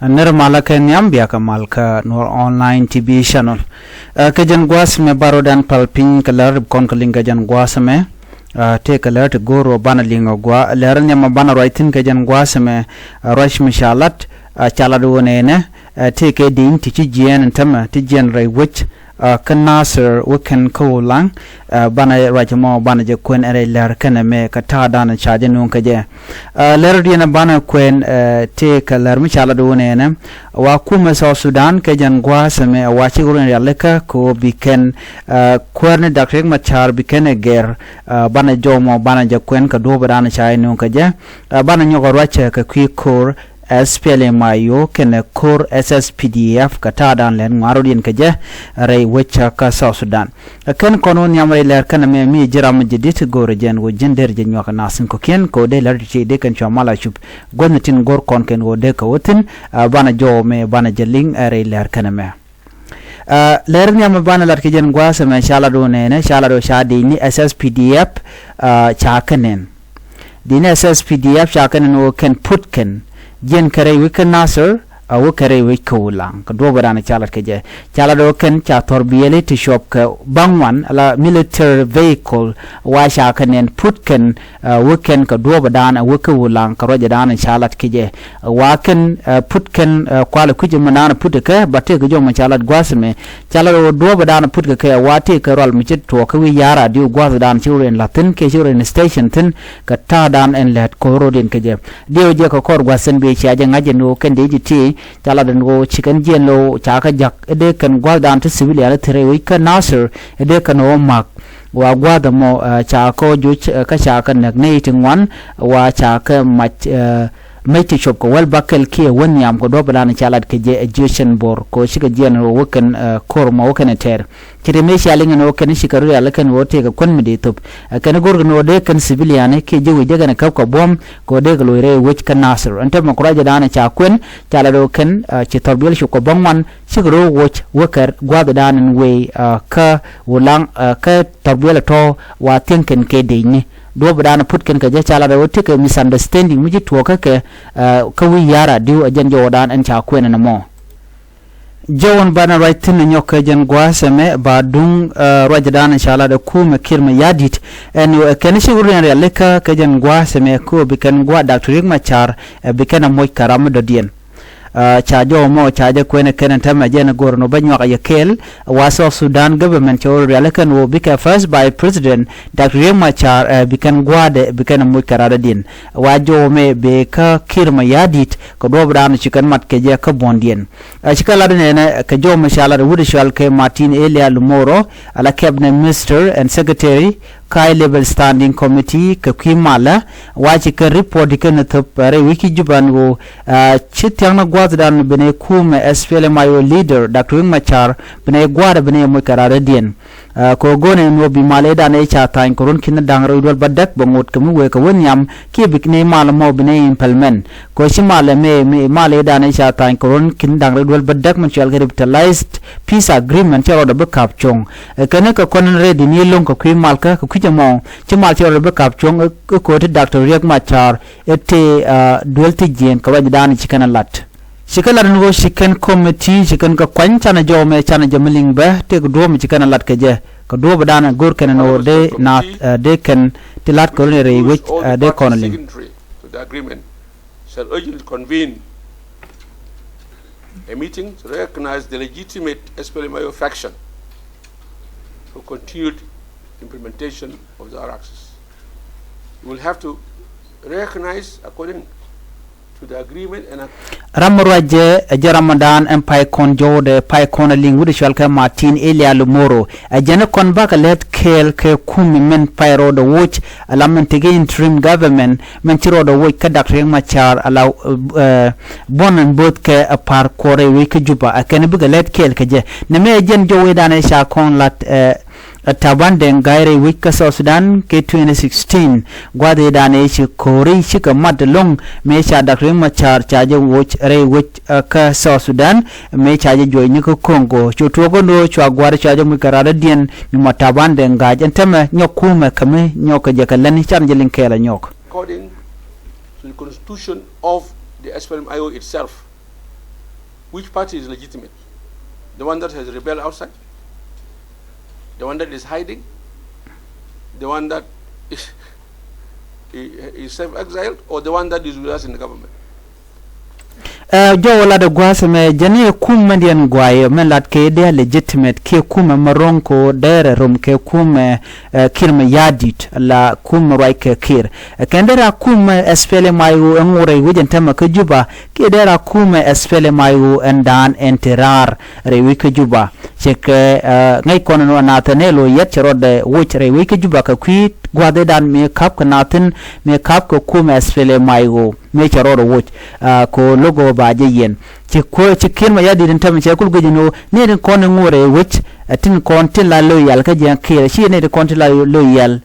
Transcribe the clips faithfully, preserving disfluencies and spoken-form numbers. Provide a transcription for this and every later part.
Nir malä kɛ nhiam bia kɛ mal kä Nuɔr Online T V channel. Ɛ, kɛ jɛn gua̱a̱th mɛ baro dan pal piny kɛ lär kɔn kɛ liŋ kɛ jɛn gua̱a̱th mɛ. Ɛ, tëë kɛ lär ti go̱o̱r wä banɛ liŋ ɔ gua̱a̱ lär nhiam banɛ ruac thi̱n kɛ jɛn gua̱a̱th mɛ. Ɛ, ruac mi ca lat, ɛ, ca lat wä nɛnɛ. Ɛ, tëë kɛ di̱ny ti ci jiɛɛn tämɛ ti jiɛɛn rɛy wec. Ɛ, kä Nasir wä kɛn kä Ulaŋ. Ɛ, banɛ ruac mɔ banɛ jɛ kuɛn ɛn rɛy lär kɛnɛ mɛ kɛ ta̱a̱ danɛ ca jɛ nuŋ kɛ jɛ. Ɛ, lär diɛn banɛ kuɛn, ɛ, tëë kɛ lär mi ca lat wä nɛnɛ. Wa kumɛ South Sudan kɛ jɛn gua̱a̱th mɛ wa cik ruɛn rialikä kɛ wä bi kɛn, ɛ, kuäär ni Dak Riek Machar bi kɛn ɛ gɛr. Ɛ, banɛ jɔw mɔ banɛ jɛ kuɛn kɛ duɔ̱ɔ̱p danɛ ca jɛ nuŋ kɛ jɛ. Ɛ, banɛ nyɔk ɛ ruac kɛ kui̱ ko̱r S P L M I O kɛnɛ ko̱r S S P D F kɛ ta̱a̱ dan lɛn ŋuan rɔ̱diɛn kɛ jɛ rɛy wec kä South Sudan. Ɛ, kɛn kɔn wä nhiam rɛy lɛr kɛnɛ mɛ mi ji̱ ram mi ji̱ di̱t go̱o̱rɛ jɛn wä ji̱n der jɛ nyuak nath in kɔ̱kiɛn kɛ wä dee lär ti dee kɛn cua mal a cup guäth ni tin go̱o̱r kɔn kɛn wä dee kɛ wä thi̱n. Ɛ, banɛ jɔw mɛ banɛ jɛ liŋ, ɛ, rɛy lɛr kɛnɛ mɛ. Ɛ, lɛr nhiam banɛ lat kɛ jɛn gua̱a̱th mɛ ca lat wä nɛnɛ ca lat wä ca di̱ny ni S S P D F, ɛ, ca kɛ nɛn. Di̱ny S S P D F ca kɛn ni wä kɛn put kɛn jiɛn kɛ rɛy wec kä Nasir, a wä kɛ rɛy wec kä Ulaŋ kɛ duɔ̱ɔ̱p dan ca lat kɛ jɛ. Ca lat wä kɛn ca thɔr biɛli ti cuɔp kɛ baŋ wan ala military vehicle. Wa ca kɛ nɛn put kɛn, a wä kɛn kɛ duɔ̱ɔ̱p dan a wä kä Ulaŋ kɛ ruac dan ca lat kɛ jɛ. Wa kɛn, a, put kɛn, a, kualɛ kui̱c mi naan put kɛ ba tëë kɛ jɔm ca lat gua̱a̱th mɛ. Ca la rɔ duɔ̱ɔ̱p dan put kɛ kɛ wa tëë kɛ rual mi ci tuɔɔk kä wi̱i̱ ya̱r a diw gua̱a̱th dan ci rin la̱th thi̱n kɛ ci rin station thi̱n kɛ ta̱a̱ dan ɛn lɛt ko̱r rɔ̱diɛn kɛ jɛ. Diɛw jɛ kɛ kɔr gua̱a̱th thi̱n bi cia jɛ ŋa̱c jɛ ni wä kɛn dee ji̱ ti ca la den wä ci kɛn jiɛn lo̱w ca kɛ jak ɛ dee kɛn gua̱a̱th dan ti civilian thir ɛ wec kä Nasir ɛ dee kɛn wä mak. Wa gua̱a̱th ɛmɔ, ɛ, ca kɛ wä joc, ɛ, kä ca kɛ näk nɛy ti ŋuan wa ca kɛ mac, ɛ, mec ti cop kɛ wäl bakɛl kiɛ wä nhiam kɛ duɔ̱p dan ca lat kɛ jɛ ɛ jiö cɛn bo̱r kɛ wä cikɛ jiɛn wä wä kɛn, ɛ, ko̱r mɔ wä kɛn ɛ tɛɛr. Ci ri mëë cia liŋ ɛn wä kɛn cikɛ rial kɛn wä tëëkɛ kuän mi dee thop. Ɛ, kɛn go̱rkɛ ni wä dee kɛn civilian kiɛ ji̱ wi̱c dee kɛn ɛ käp kɛ buɔ̱m kɛ wä dee kɛ loc rɛy wec kä Nasir. Ɛn täämɛ kurac dan ca kuɛn ca lat wä kɛn, ɛ, ci thɔr biɛl cop kɛ bäŋ wan cikɛ ro̱o̱k woc wä kɛ gua̱a̱th dan ɛn wëë, ɛ, kä Ulaŋ, ɛ, kä thɔr biɛl ɛ tɔ̱ wa thiäŋ kɛn kɛ dec ni. Duɔ̱ɔ̱p dan put kɛn kɛ jɛ ca lat ɛ wä tekɛ misunderstanding mi ci tuɔɔk kä kɛ, ɛ, kä wi̱i̱ ya̱r a diw ɛ jɛn jɔwä dan ɛn ca kuɛn ɛn ɛmɔ. Jɔwän banɛ ruac thi̱n ɛ nyɔk kɛ jɛn gua̱a̱th ɛmɛ ba duŋ, ɛ, ruac dan ca lat ɛ kumɛ Kiir Mayardit. Ɛn ɛ kɛn ci wä riɛn rialikä kɛ, kɛ jɛn gua̱a̱th ɛmɛ kɛ wä bi kɛn gua̱a̱th Dak Riek Machar, ɛ, bi kɛn ɛ moc kɛ ram mi dɔ̱diɛn. Ɛ, ca jɔw mɔ ca jɛ kuɛn ɛ kɛn ɛ tɛmɛ jɛn ɛ go̱r nɔ bä nyuak ɛ yɛ kɛɛl. Wa South Sudan government cɛ wä rialikä ni wä bikɛ first vice president Dak Riek Machar, ɛ, bi kɛn gua̱a̱dɛ bi kɛn ɛ moc kɛ radädiɛn. Wa jɔw mɛ bɛ kä Kiir Mayardit kɛ duɔ̱ɔ̱p dan ci kɛn mat kɛ jɛ kä buɔ̱ndiɛn. Ɛ, ci kɛ lat nɛnɛ kɛ jɔw mɛ ca lat wut cual kɛ Martin Elia Lumoro ala cabinet minister and secretary kä high level standing committee kɛ kui̱ malä. Wa ci kɛ report di kɛn thop, ɛ, rɛy wec ki Juba ni wä, ɛ, ci thia̱ŋ ni gua̱a̱th dan bi nɛ kumɛ S P L M I O leader Dak Riek Machar bi nɛ gua̱a̱dɛ bi nɛ moc kɛ radädiɛn. Ɛ, kɛ ɣöö go̱o̱nɛ ɛn ɣöö bi mal ëëdan ëë ca tha̱a̱ny kɛ ruɔ̱n ki̱n da̱ŋ rɛw duel bädäk bɛ ŋot kɛ mi wëë kɛ wä nhiam kiɛ bi nɛ mal mɔ bi nɛ implement. Kɛ ɣöö ci mal ɛmɛ, mal ëëdan ëë ca tha̱a̱ny kɛ ruɔ̱n ki̱n da̱ŋ rɛw duel bädäk min cɔal kɛ revitalized peace agreement cɛ rɔɔdɛ bi ka̱p cuɔ̱ŋ. Ɛ, kɛn kɛ kɔn in rɛɛt in i̱ lo̱ŋ kɛ kui̱ mal kä kɛ kui̱c ɛmɔ ci mal cɛ rɔɔdɛ bi ka̱p cuɔ̱ŋ, ɛ, ɛ, kɛ ɣöö ti Dak Riek Machar ɛ tëë, ɛ, duel ti jiɛɛn kɛ ruacdan ci kɛn ɛ lat. Ci kɛ lat ni ɣöö ci kɛn committee ci kɛn kɛ kuany canɛ jɔw mɛ canɛ jɛ mi liŋ bä tëëk duɔ̱ɔ̱p mi ci kɛn ɛ lat kɛ jɛ. Kɛ duɔ̱ɔ̱p dan go̱r kɛn ni ɣöö dee naath, ɛ, dee kɛn ti lat kɛ run ɛ rɛy wec, ɛ, dee kɔn liŋ. Signatory to the agreement shall urgently convene a meeting to recognize the legitimate S P L M I O faction for continued implementation of the R R Cs. You will have to recognize according Ram mi ruacɛ ɛ jɛ ram mi daan ɛn pay kɔn jɔwdɛ pay kɔn ɛ liŋ wut ɛ cual kɛ Martin Elia Lumoro. Ɛ jɛn ɛ kɔn bakɛ lɛt kɛɛl kɛ kum min pay rɔɔdɛ woc ɛ la min tekɛ interim government min ci rɔɔdɛ woc kä Dak Riek Machar ɛ la, ɛ, buɔn ɛn bo̱o̱th kɛ ɛ pa̱r kuɔrɛ wec kä Juba ɛ kɛn bikɛ lɛt kɛɛl kɛ jɛ. Nɛmɛ ɛ jɛn jɔw wecdan ɛ ca kɔn lat, ɛ, Ɛ Taban Deng Gai rɛy wec kä South Sudan kɛ twenty sixteen. Gua̱th ëëdan ëë ci ko̱ri cikɛ mat ɛlɔ̱ŋ mëë ca Dak Riek Machar ca jɛ woc rɛy wec, ɛ, kä South Sudan mëë ca jɛ juɔcni kä Congo. Cu tuɔɔk kä nuɔ̱ɔ̱ cua gua̱r cua jɛ muc kɛ radädiɛn mi mɔ Taban Deng Gai ɛn täämɛ nyɔk kumɛ kɛ mi nyɔk kɛ jɛ kɛ lɛn can jɛ liŋ kɛɛl ɛ nyɔk. According to the constitution of the S P L M I O itself, Which party is legitimate? The one that has rebelled outside? The one that is hiding? The one that is, is self-exiled? Or the one that is with us in the government? Ɛ jɔw lat ɛ gua̱a̱th ɛmɛ jɛn i̱ ɛ kum mɛn diɛn guayɛ mɛn lat kɛ dee legitimate kiɛ kum ɛmɛ ro̱ŋ ko dee rɛ rom kɛ kum ɛ Kiir mɛ ya̱a̱ di̱t la kum mɛ ruac kɛ Kiir. Ɛ kɛn dee ra kum ɛ S P L M I O ɛ ŋuɔrɛ wi̱c ɛn tɛmɛ kä Juba kiɛ dee ra kum ɛ S P L M I O ɛn daan ɛn ti raar rɛy wi̱c kä Juba. Cɛ kɛ ŋäc kɔn ɛn wä Nathaniel Oyet cɛ rɔɔdɛ woc rɛy wi̱c kä Juba kɛ kui̱ gua̱a̱th ëëdan mëë ka̱p kɛ Nathan mëë ka̱p kɛ kum ɛ S P L M I O. Mëë cɛ rɔɔdɛ woc kɛ lo̱k ɣöö ba jɛ yiɛn ci kuäär ci Kiir mɛ ya̱a̱ di̱t in tɛmɛ cɛ kul guic in ɣöö ni tin kɔn in ŋuɔrɛ wec ɛ tin kɔn tin la lo̱c yal kä jiɛn Kiir ci ni tin kɔn tin la lo̱c yal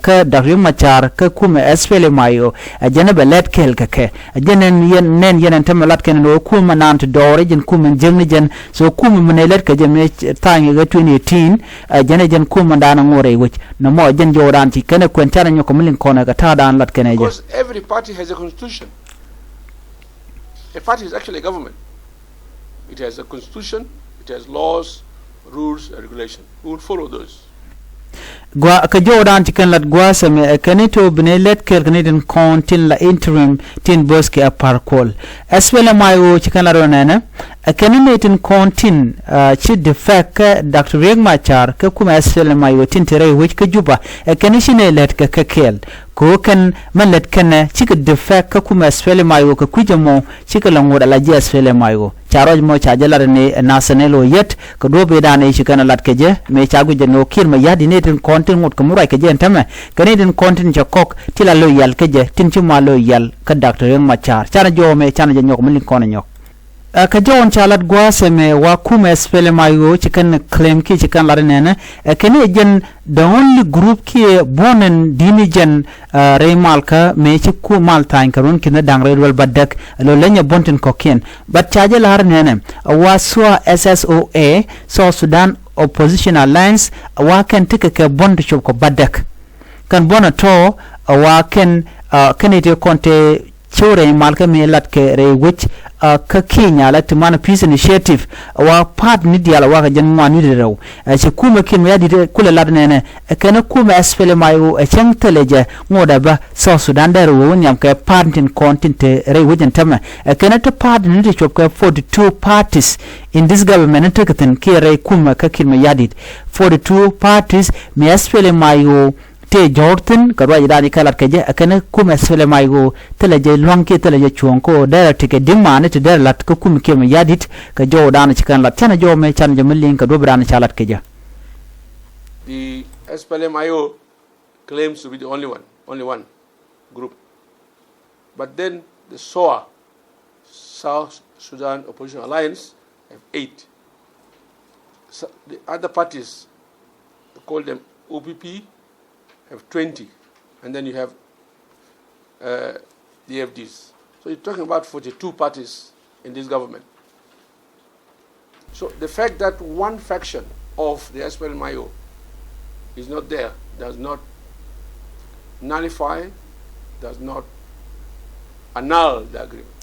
kä Dak Riek Machar kä kumɛ S P L M I O. Ɛ jɛn ɛ bɛ lɛt kɛl kɛ kɛ ɛ jɛn nɛn yɛn nɛn yɛn ɛn tɛmɛ lat kɛn in ɣöö kumɛ naan ti dɔɔr ɛ jɛn kumɛ jiäk ni jɛn so kumɛ mi nɛy lɛt kɛ jɛ mëë tha̱a̱ŋ ikä twenty eighteen. Ɛ jɛn ɛ jɛn kumɛ daan ɛ ŋuɔrɛ wec nɔmɔ ɛ jɛn jɔwdan ci kɛn ɛ kuɛn can ɛ nyɔk kɛ mi liŋ kɔn ɛ kɛ ta̱a̱ daan lat kɛn ɛ jɛ. Because every party has a constitution. A party is actually a government. It has a constitution, it has laws, rules and regulation. We will follow those. Gua kä jɔwdan ci kɛn lat gua̱a̱th ɛmɛ ɛ kɛn i̱ to̱ bi ni lɛt kɛl kɛn i̱ tin kɔn tin la interim tin böth kɛ a par kuɔl. S P L M I O ci kɛn lat rɔ nɛnɛ ɛ kɛn i̱ ni tin kɔn tin ci defect kä Dak Riek Machar kä kumɛ S P L M I O tin ti rɛy wec kä Juba ɛ kɛn i̱ ci ni lɛt kɛ kɛ kɛl. Kɛ ɣöö kɛn mɛn lät kɛnɛ cikɛ defect kä kumɛ S P L M I O kɛ kui̱c ɛmɔ cikɛ lɛ ŋot ala ji̱ S P L M I O. Ca ruac mɔ ca jɛ lat ni Nathaniel Oyet kɛ duɔ̱ɔ̱p i̱dan i̱ ci kɛn ɛ lat kɛ jɛ mëë ca guic jɛ ni ɣöö Kiir mɛ ya̱a̱ di̱t ni tin kɔn tin ŋot kɛ mi ruac kɛ jɛ ɛn täämɛ kɛ ni tin kɔn tin cɛ kɔk ti la lo̱c yal kä jɛ tin ci ma lo̱c yal kä Dak Riek Machar. Canɛ jɔw mëë canɛ jɛ nyɔk mi liŋ kɔn ɛ nyɔk. Ɛ kɛ jɔwän ca lat gua̱a̱th ɛmɛ wa kumɛ S P L M I O ci kɛn claim kiɛ ci kɛn lat inɛnɛ ɛ kɛn i̱ jɛn the only group kiɛ buɔ̱n ɛn di̱t ni jɛn rɛy malkä mëë ci ku mal tha̱a̱ny kɛ ruɔ̱n ki̱n da̱ŋ rɛy duel bädäk. Lo leny ɛ buɔ̱n tin kɔ̱kiɛn but ca jɛ la̱r inɛnɛ ɛ wa SSOA, South Sudan Opposition Alliance, ɛ wa kɛn tekɛ kɛ buɔ̱n ti cop kɔ bädäk. Kɛn buɔ̱n ɛ tɔ̱ ɛ wa kɛn kɛn i̱ ti kɔn te cio̱w rɛy mal kä mi lat kɛ rɛy wec kä Kenya la ti man Peace Initiative. Ɛ wa part ni diaal ɛ wa kɛ jɛn ŋuan ni rɛw ɛ ci kumɛ Kiir mɛ ya̱a̱ di̱t kulɛ lat nɛnɛ ɛ kɛn kumɛ S P L M I O ɛ cäŋ thilɛ jɛ ŋot ɛ bä South Sudan dee rɛw wä nhiam kɛ part tin kɔn tin te rɛy wec ɛn täämɛ ɛ kɛn te part ni ti cuɔp kɛ forty two parties in this government ni tekɛ thi̱n kiɛ rɛy kumɛ kä Kiir mɛ ya̱a̱ di̱t forty two parties mi S P L M I O tëë jɔ̱ɔ̱r thi̱n kɛ ruacdan i̱ kɛ lat kɛ jɛ ɛ kɛn kum S P L M I O thilɛ jɛ lua̱ŋ kiɛ thilɛ jɛ cuɔ̱ɔ̱ŋ kä ɣöö derɛ tekɛ di̱t maani ti derɛ la̱t kä kum Kiir mɛ ya̱a̱ di̱t kɛ jɔwdan ci kɛn lat canɛ jɔw mëë canɛ jɛ mi liŋ kɛ duɔ̱pdan ca lat kɛ jɛ. The S P L M I O claims to be the only one, only one group. But then the SOA, South Sudan Opposition Alliance, have eight. So the other parties, they call them O P P, have twenty. And then you have uh, the F Ds. So you're talking about forty-two parties in this government. So the fact that one faction of the S P L M I O is not there does not nullify, does not annul the agreement.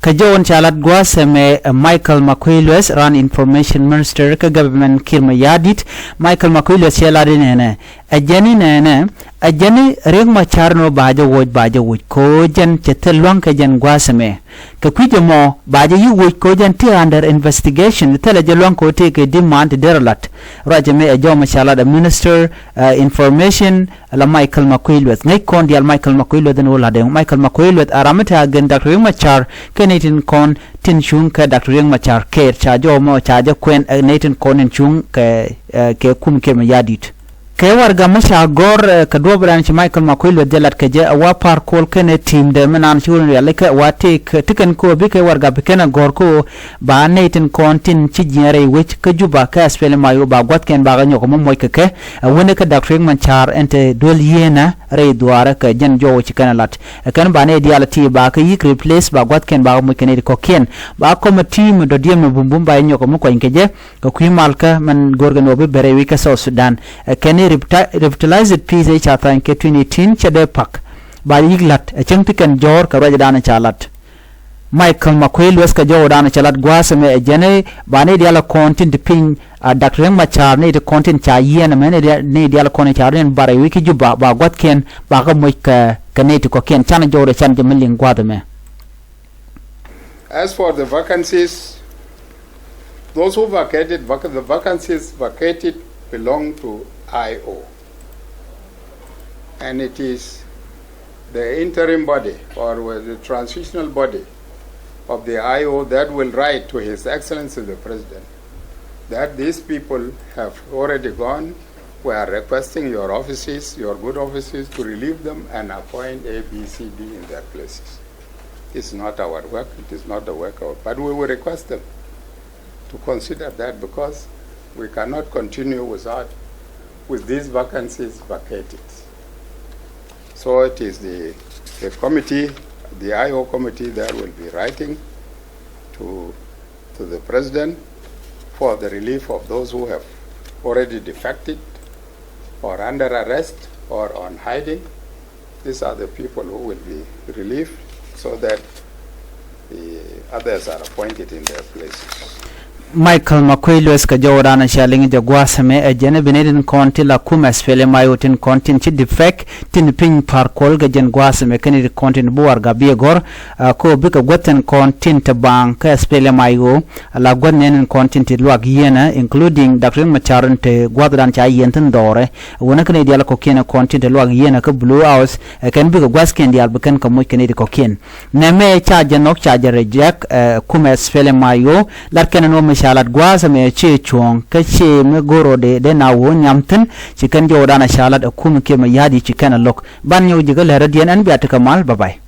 Kä jɔwän ca lat gua̱a̱th ɛmɛ Michael Makuei Lueth ran information minister kä government Kiir mɛ ya̱a̱ di̱t. Michael Makuei Lueth cɛ lat inɛnɛ ɛ jɛn inɛnɛ ɛ jɛn i̱ Riek Machar ni wä ba jɛ woc ba jɛ woc ko̱ jɛn cɛ thil lua̱ŋ kɛ jɛn gua̱a̱th ɛmɛ. Kɛ kui̱c ɛmɔ ba jɛ yi̱ woc ko̱ jɛn ti under investigation thilɛ jɛ lua̱ŋ ko̱ tëë kɛ di̱t maan ti derɛ la̱t. Ruac ɛmɛ ɛ jɔw mɛ ca lat ɛ minister information la Michael Makuei Lueth ŋäc kɔn diaal Michael Makuei Lueth ɛn ɣöö la̱t ɛn Michael Makuei Lueth a ram mi te a gen Doctor Riek Machar kɛ nɛy tin kɔn tin cuŋ kɛ Doctor Riek Machar kɛɛr ca jɔw mɔ ca jɛ kuɛn ɛ nɛy tin kɔn tin cuŋ kɛ kɛ kum Kiir mɛ ya̱a̱ di̱t. Kɛ warɛgak mi ca gɔ̱r kɛ duɔ̱ɔ̱pdan ci Michael Makuei Lueth jɛ lat kɛ jɛ ɛ wa pa̱r ko̱l kɛnɛ ti̱i̱mdɛ mi naan ci wä rialikä ɛ wa tëëk ti kɛn ko̱ bi kɛ warɛgak bi kɛn ɛ gɔ̱r ko̱ ba nɛy tin kɔn tin ci jiɛɛn rɛy wec kä Juba kä S P L M I O ba gua̱thkɛn bakɛ nyɔk ɛ mi muɔc kɛ kɛ ɛ wänɛ kä Doctor Riek Machar ɛn te duel yieenä rɛy dhuaarä kɛ jɛn jɔw ci kɛn ɛ lat ɛ kɛn ba nɛy diaal ɛ ti ba kɛ yi̱k replace ba gua̱thkɛn bakɛ muɔc kɛ nɛy ti kɔ̱kiɛn ba committee mi dɔ̱diɛn mi bumbum ba jɛ nyɔk ɛ mi kuany kɛ jɛ. Kɛ kui̱ malkä mɛn go̱o̱rkɛ ni wä bi bɛrɛ wi̱c kä South Sudan ɛ kɛn i̱ revitalized peace ëë ca tha̱a̱ny kɛ twenty eighteen cɛ dee pak. Ba jɛ yi̱k la̱t ɛ cäŋ ti kɛn jɔ̱ɔ̱r kɛ ruacdan ca la̱t. Michael Makuei Lueth kɛ jɔwdan cɛ lat gua̱a̱th ɛmɛ ɛ jɛn ɛ ba ni dial kɔn tin ti piny a Dak Riek Machar ni ti kɔn tin ca yiɛn ɛmɛ ni dial kɔn ca rin bar ɛ wi̱i̱ ki Juba ba gua̱thkiɛn ba kɛ moc kɛ kɛ ni ti kɔkiɛn can jɔwdɛ can jɛ mi liŋ gua̱a̱th ɛmɛ. As for the vacancies, those who vacated, vac- the vacancies vacated belong to I O. And it is the interim body or the transitional body of the I O that will write to His Excellency the President that these people have already gone. We are requesting your offices, your good offices, to relieve them and appoint A, B, C, D in their places. It's not our work, it is not the work of, but we will request them to consider that because we cannot continue without, with these vacancies vacated. So it is the, the committee, the I O committee that will be writing to, to the president for the relief of those who have already defected or under arrest or on hiding. These are the people who will be relieved so that the others are appointed in their places. Michael Makuei Lueth kɛ jɔwdan cɛ liŋ jɛ gua̱a̱th ɛmɛ ɛ jɛn ɛ bi ni tin kɔn ti la kum ɛ spele may wä tin kɔn tin ci defect tin piny par kuɔl kɛ jɛn gua̱a̱th ɛmɛ kɛn ti kɔn tin bi warga bi ɛ gɔr. Ko bikɛ guäth tin kɔn tin te baaŋ kɛ spele may wä a la guäth nɛn in kɔn tin ti luak yieenä including Dak Riek Machar in te gua̱thdan ca yieen thin dhɔrɛ. Wänä kɛn dial kɔkiɛn kɔn tin te luak yieenä kä Blue House ɛ kɛn bikɛ gua̱thkiɛn dial bi kɛn kɛ moc kɛn ti kɔkiɛn. Nɛmɛ ca jɛ nhɔk ca jɛ reject ɛ kumɛ spele may wä lat kɛn nuɔ mi ca lat gua̱a̱th ɛmɛ ci cuɔ̱ɔ̱ŋ kä ci mi go̱r rɔ dee dee na wä nhiam thi̱n. Ci kɛn jɔwdan a ca lat ɛ kum kiɛ mi ya̱a̱t yi ci kɛn a lo̱k ban nyɔk ji̱ kä lɛr rɔ diɛn ɛn bia ti kɛ mal. Bye bye.